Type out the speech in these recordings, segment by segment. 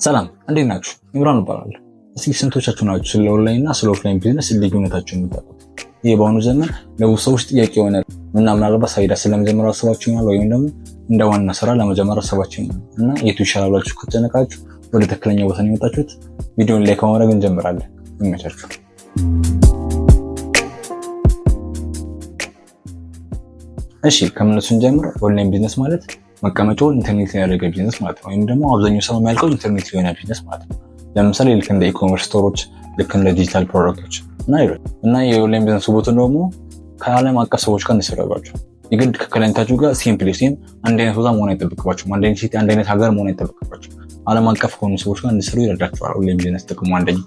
ሰላም፣ እንዴት ናችሁ? ኢምራን እባላለሁ። እስኪ ስንቶቻችሁ ናችሁ ስለ ኦንላይን እና ስለ offline business ልዩነታቸውን የምታውቁት? ይህ በአሁኑ ዘመን ለብዙ ሰዎች ጥያቄ የሆነ እና ምናልባት side hustle ለመጀመር አስባችሁ ይሆናል ወይም ደግሞ እንደ ዋና ስራ ለመጀመር አስባችሁ ይሆናል እና የቱ ይሻላል ብላችሁ ከተጨነቃችሁ ወደ ትክክለኛ ቦታ ነው የመጣችሁት። ቪዲዮን like በማድረግ እንጀምራለን። ይመቻችሁ። እሺ፣ ከምነሱ ስንጀምር online business ማለት መቀመጫውን ኢንተርኔት ላይ ያደረገ ቢዝነስ ማለት ነው። ወይም ደግሞ አብዛኛው ሰው የሚያልቀው ኢንተርኔት የሆነ ቢዝነስ ማለት ነው። ለምሳሌ ልክ እንደ e-commerce store ኦች፣ ልክ እንደ digital product ኦች እና ሌሎች። እና የ online business ውበቱ ደግሞ ከዓለም አቀፍ ሰዎች ጋር እንሰራባቸው። የግድ ከ client ኣችሁ ጋር same place ወይም አንድ አይነት ቦታ መሆን አይጠበቅባቸውም። አንድ አይነት city፣ አንድ አይነት ሀገር መሆን አይጠበቅባቸው። ዓለም አቀፍ ከሆኑ ሰዎች ጋር እንዲሰሩ ይረዳቸዋል። Online business ጥቅሙ አንደኛው።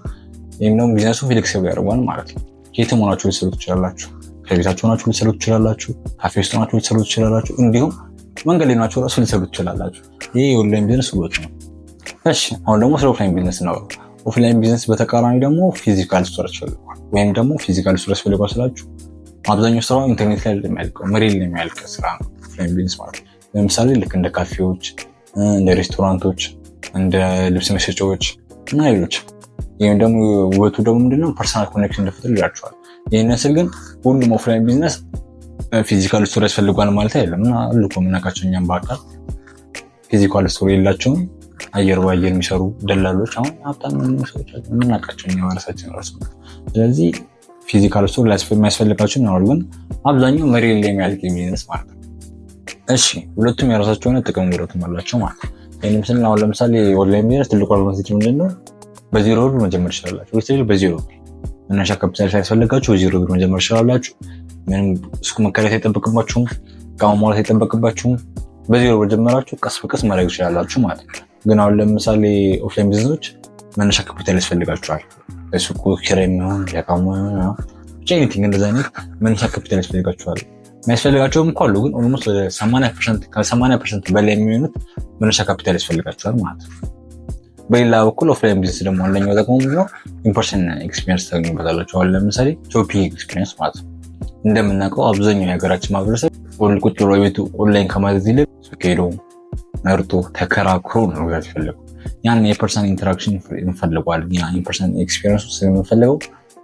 ይህም ደግሞ business ኡ flexible ያደርገዋል ማለት ነው። ከየትም ሆናችሁ ልትሰሩ ትችላላችሁ። ከቤታችሁ ሆናችሁ ልትሰሩ ትችላላችሁ። ካፌ ውስጥ ሆናችሁ ልትሰሩ ትችላላችሁ። እንዲሁም መንገድ ላይ ሆናችሁ ራሱ ልትሰሩ ትችላላችሁ። ይህ የ online business ውበቱ ነው። እሺ፣ አሁን ደግሞ ስለ offline business ነው። Offline business በተቃራኒ ደግሞ physical store ያስፈልገዋል። ወይም ደግሞ physical store ያስፈልገዋል ስላችሁ አብዛኛው ስራው ኢንተርኔት ላይ የሚያልቀው መሬት ላይ የሚያልቅ ስራ ነው offline business ማለት ነው። ለምሳሌ ልክ እንደ ካፌዎች፣ እንደ ሬስቶራንቶች፣ እንደ ልብስ መሸጫዎች እና ሌሎች። ይህም ደግሞ ውበቱ ደግሞ ምንድነው? Personal connection እንደፈጥሩ ይላቸዋል። ይህንን ስል ግን ሁሉም offline business physical store ያስፈልጓል ማለት አይደለም። እና አሉ እኮ የምናውቃቸው እኛም በአካል physical store የላቸውም፣ አየር በአየር የሚሰሩ ደላሎች፣ አሁን ሀብታም የሆኑ ሰዎች አሉ የምናውቃቸው እኛ በራሳችን ራሱ። ስለዚህ physical store የሚያስፈልጋቸው ይኖራሉ፣ ግን አብዛኛው መሬት ላይ የሚያልቅ ቢዝነስ ማለት ነው። እሺ፣ ሁለቱም የራሳቸው የሆነ ጥቅም ጉዳትም አላቸው ማለት ነው። ይህንም ስንል አሁን ለምሳሌ online business ትልቁ advantage ምንድን ነው? በ0 ብር መጀመር ይችላላችሁ። ወይ በ0 ብር መነሻ ካፒታል ሳያስፈልጋችሁ በ0 ብር መጀመር ይችላላችሁ። ምንም ሱቅ መከራየት አይጠበቅባችሁም። እቃ ማሟላት አይጠበቅባችሁም። በ0 ብር ጀመራችሁ ቀስ በቀስ ማድረግ ይችላላችሁ ማለት ነው። ግን አሁን ለምሳሌ offline business ኦች መነሻ ካፒታል ያስፈልጋችኋል። ለሱቁ ኪራይ የሚሆን፣ ለእቃ ብቻ anything እንደዚ አይነት መነሻ ካፒታል ያስፈልጋችኋል። የሚያስፈልጋቸውም እኮ አሉ፣ ግን almost ወደ ከ80% በላይ የሚሆኑት መነሻ ካፒታል ያስፈልጋቸዋል ማለት ነው። በሌላ በኩል offline business ደግሞ አንደኛው ጥቅሙ ምንድነው? In-person experience ታገኙበታላችሁ። አሁን ለምሳሌ shopping experience ማለት ነው። እንደምናውቀው አብዛኛው የሀገራችን ማህበረሰብ ቁጭ ብሎ ቤቱ ኦንላይን ከማዘዝ ይልቅ ሱቅ ሄዶ መርጦ ተከራክሮ ነው መግዛት የፈለገው። ያን የ person interaction እንፈልገዋለን። ያ in-person experience ስለምንፈልገው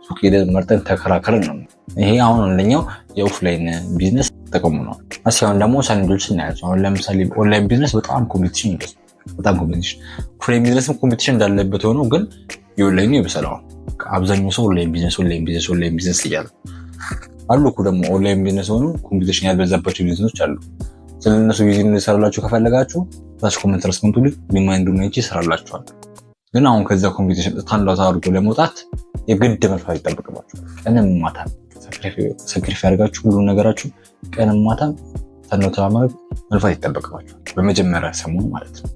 ሱቅ ሄደን መርጠን ተከራክረን ነው። ይሄ አሁን አንደኛው የ offline business ጥቅሙ ነው። እስኪ አሁን ደግሞ challenge ኦች እናያቸው። አሁን ለምሳሌ online business በጣም competition ይበዛል። በጣም competition። Offline business ም competition እንዳለበት ሆኖ ግን የኦንላይኑ ይብሳል። አብዛኛው ሰው online business፣ online business፣ online business እያለ አሉ እኮ። ደግሞ online business ሆኖ competition ያልበዛባቸው ቢዝነሶች አሉ። ስለነሱ ቢዝነስ እንሰራላችሁ ከፈለጋችሁ ታች comment አስቀምጡልኝ። Remind ኡን አይቼ እሰራላችኋለሁ። ግን አሁን ከዛ competition stand out አድርጎ ለመውጣት የግድ መልፋት ይጠበቅባችኋል። ቀንም ማታም sacrifice አድርጋችሁ ሁሉ ነገራችሁ ቀንም ማታም stand out ለማድረግ መልፋት ይጠበቅባችኋል። በመጀመሪያ ሰሞን ማለት ነው።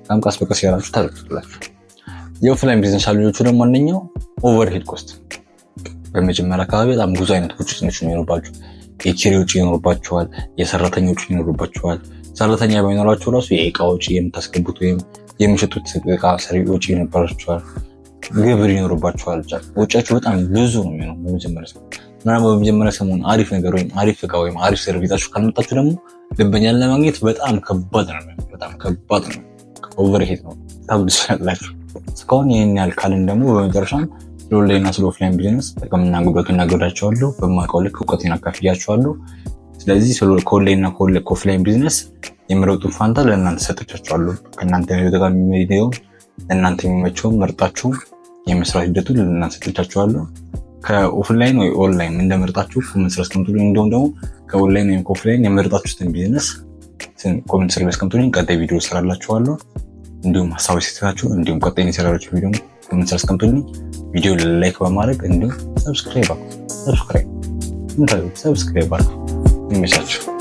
በጣም ቀስ በቀስ ያላችሁ ታደርጉታላችሁ። የ offline business challenge ኦቹ ደግሞ አንደኛው overhead cost። በመጀመሪያ አካባቢ በጣም ብዙ አይነት ወጪዎች ይኖርባችሁ። የኪራይ ወጪ ይኖርባችኋል። የሰራተኛ ወጪ ይኖርባችኋል። ሰራተኛ ባይኖራችሁ ራሱ የእቃ ወጪ፣ የምታስገቡት ወይም የሚሸጡት እቃ ሰሪ ወጪ ይኖርባችኋል። ግብር ይኖርባችኋል። ወጪያችሁ በጣም ብዙ ነው የሚሆነው በመጀመሪያ ሰሞን። ምናልባት በመጀመሪያ ሰሞን አሪፍ ነገር ወይም አሪፍ እቃ ወይም አሪፍ service ይዛችሁ ካልመጣችሁ ደግሞ ደንበኛን ለማግኘት በጣም ከባድ ነው። በጣም ከባድ ነው። Overhead ነው ታብዱ። እስካሁን ይህን ያህል ካልን ደግሞ በመጨረሻም ስለ ኦንላይን እና ስለ offline business ጥቅምና ጉዳቱን ነግሬያችኋለሁ። በማውቀው ልክ እውቀቴን አካፍያችኋለሁ። ስለዚህ ከኦንላይን እና ከ offline business የምረጡን ፋንታ ለእናንተ ሰጥቻችኋለሁ። ከእናንተ ህይወት ጋር የሚሄደውን፣ ለእናንተ የሚመቸውን መርጣችሁ የመስራት ሂደቱን ለእናንተ ሰጥቻችኋለሁ። ከ offline ወይ ኦንላይን እንደመርጣችሁ comment ስር አስቀምጡልኝ። እንዲሁም ደግሞ ከኦንላይን ወይም ከ offline የመረጣችሁትን business comment ስር አስቀምጡልኝ። ቀጣይ ቪዲዮ እሰራላችኋለሁ። እንዲሁም ሀሳብ ሲሰጣችሁ እንዲሁም ቀጣይ የሰራላችሁ ቪዲዮ comment ስር አስቀምጡልኝ። ቪዲዮ like በማድረግ እንዲሁም subscribe subscribe subscribe አድርጉ። ይመቻችሁ።